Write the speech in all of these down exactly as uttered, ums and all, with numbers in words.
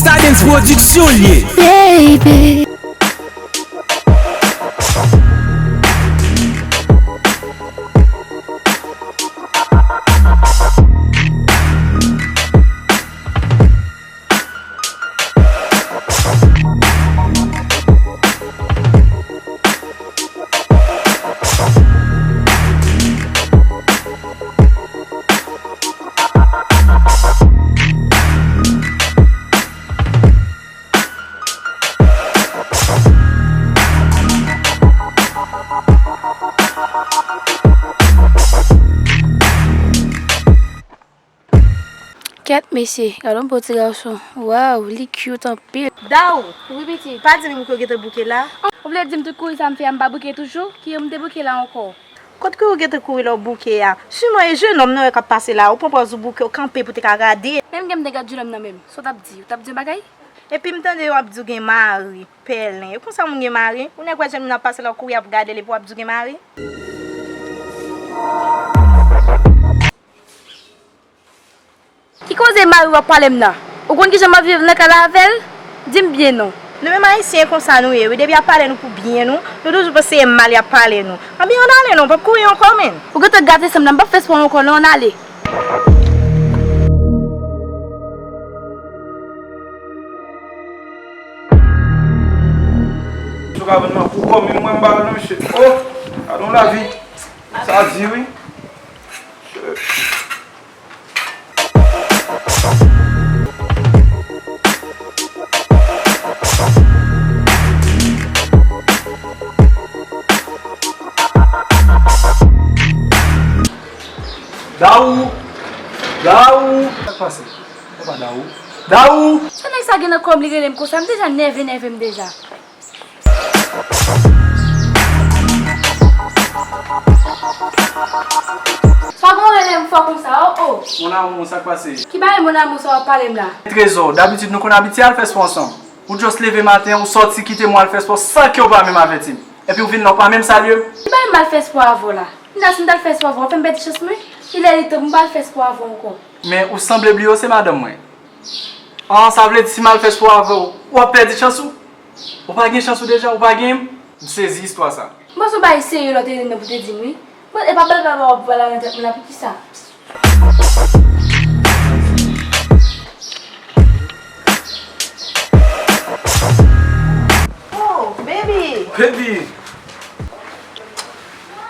Stardens Production l ye. Baby. Kèt mesye, gade yon bon ti gason. Waw, li cute anpil. Daou, wi pitit, pa di m ke w gentan bouke la. Ou vle di m tout kouri sa m fè a m pa bouke toujou? Ki yo m te bouke la ankò? Kot kouri w gentan kouri lè w bouke a? Siman e jenòm nan wè k ap pase la, ou pran pòz ou bouke, w kanpe pou te ka gade. Menm gen m te gad jenòm nan menm, sa w t ap di? Ou t ap di yon bagay? Epi m tande yo ap di w gen mari, pèlen. E konsa moun gen mari? Ou nèk wè jenòm nan ap pase la, w kouri ap gade l epi w ap di w gen mari? Ki koze mari w ap pale m nan? Ou konn kijan m ap viv nan kay la avè l? Di m byen non. Nou menm Ayisyen e konsa nou ye wi, depi y ap pale nou pou byen nou, nou toujou panse e mal y ap pale nou. Anben ann ale non, m p ap kouri ankò menm. Ou gentan gate san m nan, m p ap fè espwa ankò non, ann ale. Sou kabann nan pou kò m, mwen m pa wè non mesye. Oh, gade yon lavi. Sa di wi. Daou! Daou! Sa k pase? Epa Daou. Daou! Sa nèg sa gen nan kò m li rele m konsa? M deja nève, nève m deja. Sa gon rele m fò konsa, oh, oh. Mon amour, sa k pase? Ki bagay mon amour sa w ap pale m la? Trezò, dabitid nou konn abitye al fè spò ansanm. Ou just leve maten, ou sòti kite mwen al fè spò san ke w pa menm avèti m. Epi ou vin la, ou pa menm salye m. Ki bagay m al fè spò avè w la? Nda, si m t al fè spò avè w, w ap fè m pèdi chans mwen? Kilè li tan pou m pa al fè spò avè w ankò? Men ou sanble bliye w se madanm mwen. An, sa vle di si m al fè spò avè w, w ap pèdi chans ou? Ou pa gen chans ou deja, ou pa gen m? M sezi istwa sa. M panse w bay serye lè w te rele m nan pou te di m wi. Bon, e pa bal bal w ap bal nan tèt mwen la, poukisa? Oh, baby! Baby!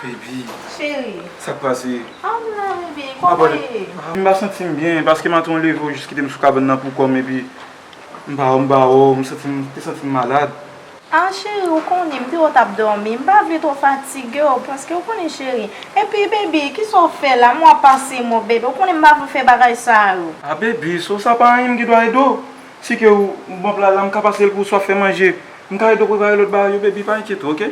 Baby. Cheri. Sa k pase? Ah, m la, baby. Kòman w ye? Ah, m pa santi m byen, paske maten w leve, w jis kite m sou kabann nan pou kò m, epi m pa wè w, m pa wè w, m santi m, te santi m malad. Ah, cheri, ou konnen, m te wè w t ap dòmi. M pa vle twò fatige w, paske ou konnen, cheri. Epi, baby, kisa w fè la? Mwa pase mò, baby. Ou konnen m pa vle w fè bagay sa yo. Ah, baby, so sa pa anyen, m gen dwa ede w. Si ke ou, ou ban pla la, m ka pase l pou w swa fè manje. M ka ede w prepare lòt bagay yo, baby, pa enkyete w, oke?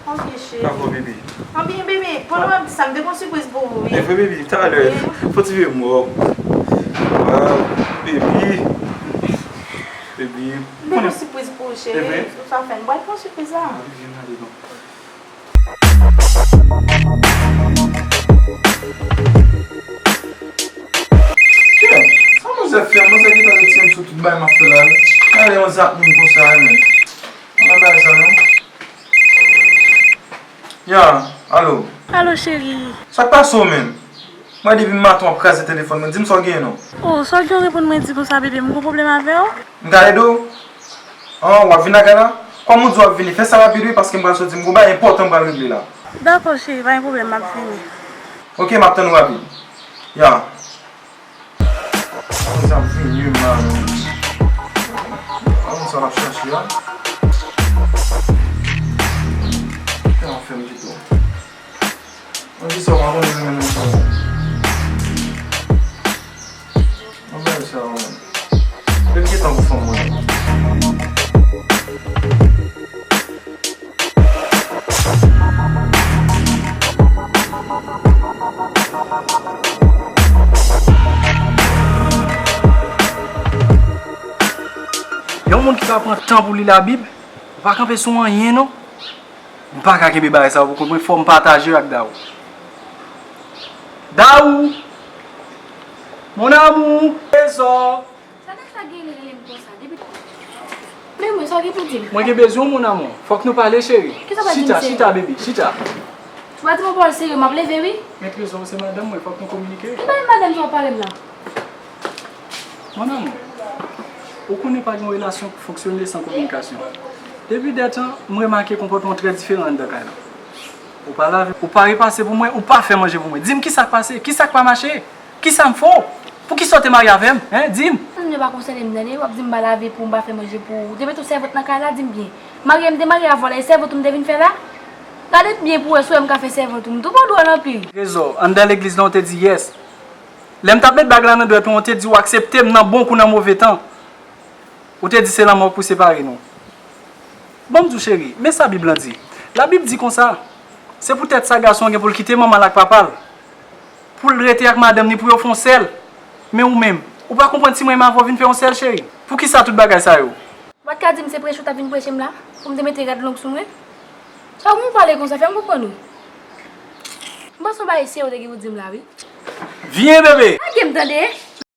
Ok, cheri. Dakò, baby. Anbyen, baby, pandan w ap di sa, m te gon sipriz pou ou, wi. E vre, baby, talè. Wi. Fò ti vye mò. Ah, baby. Baby. M te gon sipriz pou ou, cheri. E vre? Ou sa fè, m pral pran sipriz la. Ah, baby, m ale non. Kè, sa manzè fè? Manzè gentan retire m sou tout bagay m ap fè la, wi. Gade yon zak moun konsa, wi, men. An nan bagay sa, non? Ya, alo. Alo, cheri. Sa k pase w menm? Mwen depi maten w ap kraze telefòn mwen, di m sa w genyen non. Oh, sa w gen w reponn mwen di konsa, bebe, m gon pwoblèm avè w? M ka ede w? An, w ap vin lakay la? Kòm ou di w ap vini, fè sa rapid wi, paske m pral soti, m gon bagay enpòtan m pral regle la. Dakò, cheri, pa gen pwoblèm, m ap vini. Ok, m ap tann ou rapid. Ya. Moun sa ap vini menm la, non. Pa konn sa l ap chache a. Kè anfèm pito. Mwen di sa, w pa konnen renmen moun sa. Mwen bay sa, mwen. Lè m gentan pou fanm mwen. Yon moun ki ka pran tan pou li Labib, ou pa kanpe sou anyen non. M pa ka kenbe bagay sa pou kont mwen, fò m pataje ak Daou. Daou! Mon amour! Trezò! Sa nèg sa gen li rele m konsa? Depi Sa w gen pou di m? Mwen gen bezwen w, mon amour. Fòk nou pale, cheri. Kisa w pral di m, cheri? Chita, chita, baby, chita. Ou pral di m yon pawòl serye, m ap leve, wi. Men Trezò, se madanm mwen, fòk nou kominike. Ki bagay madanm sa w ap pale m la? Mon amour, ou konnen pa gen yon relasyon k fonksyone san kominikasyon. Depi dètan, m remake konpòtman w trè diferan anndan kay la. Ou pa lave, ou pa repase pou mwen, ou pa fè manje pou mwen. Di m kisa k pase, kisa k pa mache? Kisa m fè w? Poukisa w te marye avè m? Hen, di m. Moun yo pa konsène m, tande. W ap di m pa lave pou w, m pa fè manje pou ou. Ou te mete yon sèvant nan kay la, di m byen. Marye m te marye avè w la, e sèvant ou m te vin fè la? Gade byen pou w wè si w wè m ka fè sèvant ou. M tou pa dwòl anpil. Trezò, anndan legliz la, w te di yès. Lè m t ap met bag la nan dwèt ou, w te di w aksepte m nan bon kou nan move tan. Ou te di se lanmò k pou separe nou. Ban m di w, cheri, men sa Bib lan di. Labib di konsa, se poutèt sa gason an gen pou l kite manman l ak papa l, pou l rete ak madanm ni, pou yo fè yon sèl. Men ou menm, ou pa konprann si mwen menm avè w vin fè yon sèl, cheri? Poukisa tout bagay sa yo? Ou pa t ka di m se preche w t ap vin preche m la, pou m te mete rad long sou mwen? Sa w konn pale konsa, fè m konprann ou. M panse yon bagay serye w te gen pou di m la, wi. Vyen, bebe! Lage m, tande!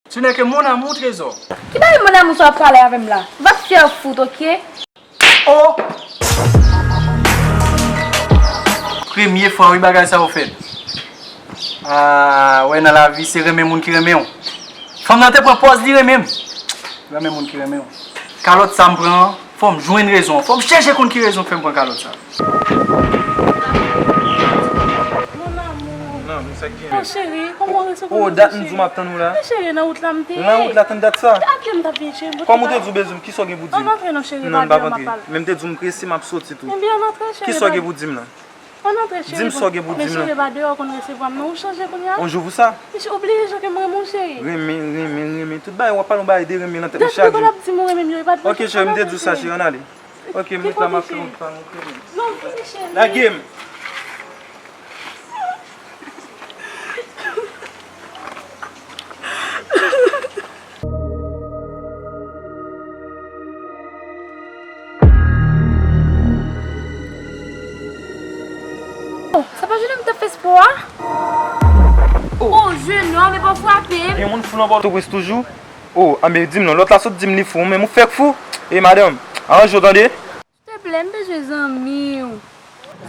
Tu n'es que mon amour, Trezò. Ki bagay mon amour sa w ap pale avè m la? Va te fè fout, oke? Oh! Premye fwa, wi, bagay sa yo fèt. Ah, wè, nan lavi, se renmen moun ki renmen w. Fanm nan te pran pòz li renmen m. Renmen moun ki renmen w. Kalòt sa m pran an, fò m jwenn rezon an. Fò m chèche konn ki rezon k fè m pran kalòt sa. Mon amour. Non, men sa k gen. Oh, cheri, kòman w rete konn... Oh, dat m di w m ap tann ou la. Men cheri, nan wout la m te ye. Nan wout la, tann dat sa. Atè m t ap vin, cheri. Kòman w te di w bezwen m, kisa w gen pou di m? Ann antre non, cheri. Non, m p ap antre. Men m te di w m prese, m ap soti tou. Ebyen, ann antre, cheri. Kisa w gen pou di m la? Ann antre, cheri. Di m sa w gen pou di m la. Men cheri, pa deyò w konn resevwa m non, ou chanje kounye a. On jou pou sa. Misye oblije jan ke m renmen w, cheri. Renmen, renmen, renmen. Tout bagay, w ap pale yon bagay de renmen nan tèt mwen chak jou. Depi w ap di m ou renmen m yo, e pa t... Ok, cheri, m te di w sa, cheri, ann ale. Ok, m ret la, m ap fè yon pa, ok. Non, vini, cheri. Lage m. Oh, sa pa jounen m t ap fè spò a? Oh, jenòm, epa w frape m. Gen moun fou nan Pòtoprens toujou? Oh, anben, di m non, lòt la sot di m li fou, men ou fèk fou. E madanm, aranje w tande. Silteplè, m bezwen zanmi w.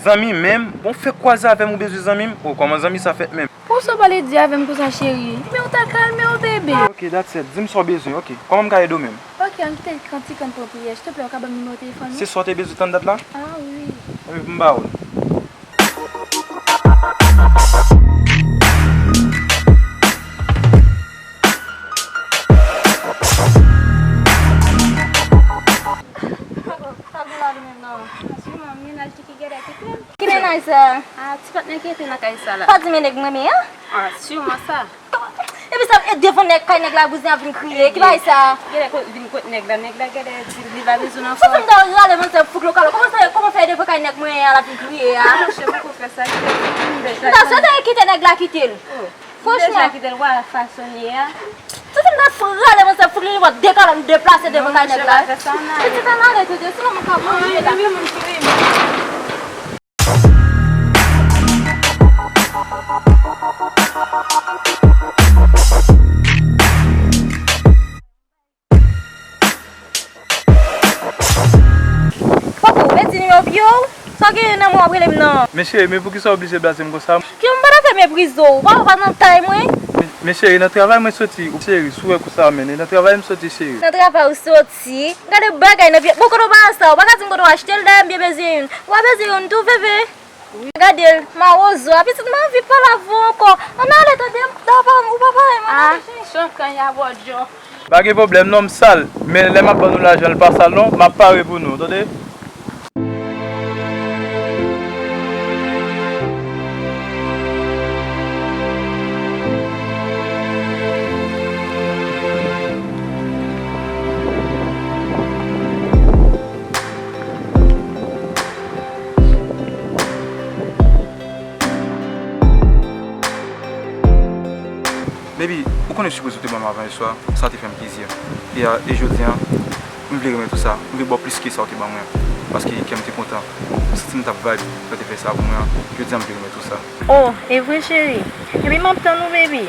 Zanmi menm? Bon, fèk kwaze avè m, ou bezwen zanmi m? Oh, kòman zanmi sa fèt menm? Pou sa w pale di avè m konsa, cheri? Men ou ta kalme w, bebe. Ok, that's it. Di m sa w bezwen, ok. Kòman m ka ede w menm? Ok, ann kite kantik, ann pran priyè. Silteplè, ou ka ban m nimewo telefòn ou? Se sa w te bezwen tann dat la? Ah wi. Anben, pou m ba w l. Sa gen la li menm non. Siman, mennaj li ki genlè kite l. Ki mennaj sa? Ah, ti patnè ki rete nan kay sa la. Pa di men nèg mwen men an? Ah, siman sa. Epi sa, e devan nèg, kay nèg la, bouzen ap vin kriye. Ki bagay sa? Genlè ko-, vin kot nèg la, nèg la genlè di li pa bezwen nan... Sa fè m ta rale manzè fouk lokal. Kòman sa, kòman fè e devan kay nèg mwen an l ap vin kriye a? Ah, monchè, poko fè sa, kite l. M ta swete kite nèg la kite l. Oh. Franchman. Deja kite l, wè fason l ye a. Tout moun ta frale, mwen se fout li, mwen dekalon, deplase devan kay nèg la. Pitit an ale, tande, sinon mwen ka manje la. Poko, ou pèdi nimewo pye w? Sa w genyen nan men w ap rele m nan? Men cheri, men poukisa w oblije blaze m konsa? Pye w m pa ta fè meprize w. Ou pa wè w pa nan tay mwen? Men, men cheri, nan travay mwen soti, cheri, si w wè kou sa a mennen, nan travay m soti, cheri. Nan travay ou soti? Gade bagay nan pye. Bon, kote w pa sa, ou pa ka di m kote w achte l, dayè m byen bezwen youn. Ou pa bezwen youn tou, bebe? Gade l, mawozo a, pitit m anvi pale avè w ankò. Ann ale, tande, m pa, ou pa pale, mwen. Ah, tande. Chòf kanya bòdjò. Pa gen pwoblèm non, m sal, men lè m ap ban nou lajan, l pa sal non, m ap pare pou nou, tande. Baby, ou konnen sipriz ou te ban m avan yè swa, sa te fè m plezi. E, a, e jodi a, m vle remèt ou sa. M vle ba w plis ke sa w te ban mwen an. Paske kè m te kontan. M santi m t ap vibe lè w te fè sa pou mwen an. Jodi a, m vle remèt ou sa. Oh, e vre, cheri? Ebyen, m ap tann ou, baby.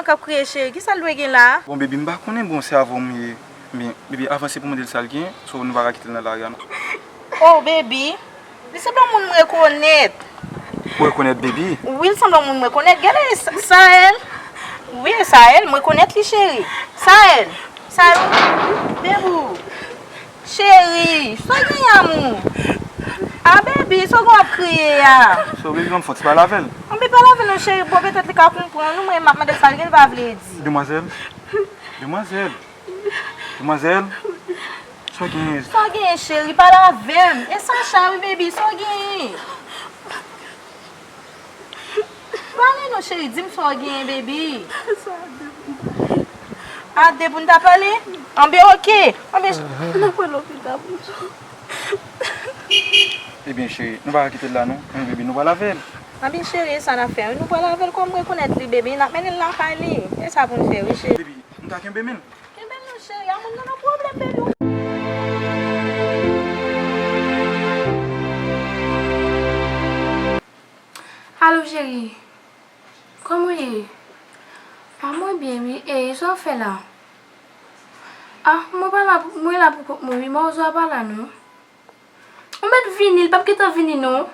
K ap kriye cheri, kisa l dwe gen la? Bon, baby, m pa konnen, bon, se avè w m ye. Men, baby, avanse pou mande l sa l gen, so nou pa ka kite l nan lari a, non. Oh, baby, li sanble yon moun m rekonèt. Ou rekonèt, baby? Wi, li sanble yon moun m rekonèt. Gade Sa-, Sahel. Wi, Sahel, m rekonèt li, cheri. Sahel, Sahel, bebou. Cheri, sa w gen, amou? A, baby, sa w gen w ap kriye a? So, baby, ban m fon ti pale avè l. Anben, pale avè l non, cheri. Bon, petèt li ka konprann ou, mwen m ap mande l sa l gen, li pa vle di. Demwazèl? Demwazèl? Demwazèl? Sa w gen? Sa w gen, cheri? Pale avè m. E Sacha, wi, baby, sa w gen? Pale non, cheri, di m sa w genyen, baby. Sa a de pou n ta pale. A de pou n ta pale? Anben, oke. Anben, n ap wè lopital pou sa. Ebyen, cheri, nou pa ka kite l la, non. Men, baby, nou pral avè l. Anben, cheri, e sa n ap fè, wi. Nou pral avè l, kòm m rekonèt li, baby. N ap mennen l lakay li. E sa pou n fè, wi, cheri. Baby, nou ta kenbe men l. Kenbe l non, cheri, a moun nan nan pwoblèm, baby. Alo, cheri. Kòman w ye? A, mwen byen, wi. E, sa w ap fè la? A, mwen pa la pou, mwen la pou kont mwen, wi. Mawozo a pa la, non. Ou mèt vini, li p ap gentan vini, non.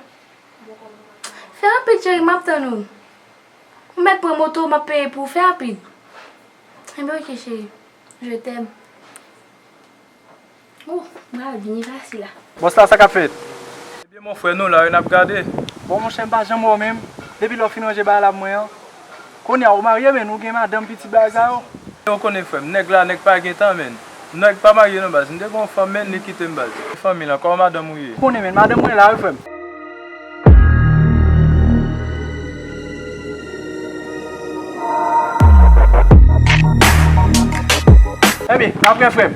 Fè rapid, cheri, m ap tann ou. Ou mèt pran moto, m ap peye pou ou. Fè rapid. Enben, oke, cheri. Je t'aime. Oh, m pral vini fasil la. Bòs la, sa k ap fèt? Ebyen, mon frè, nou la, wi, n ap gade. Bon, monchè, m pa janm wè w menm. Depi lè w fin ranje bagay la pou mwen an. Kounye a, ou marye, men ou gen madanm, pitit, bagay sa yo. Ou konnen, frè m, nèg la, nèg pa gen tan, men. Nèg pa marye, non, baz. M te gen yon fanm, men li kite m, baz. Fanmi lan, kòman madanm ou ye? Ou konnen, men, madanm mwen la, wi, frè m. Ebyen, apre, frè m.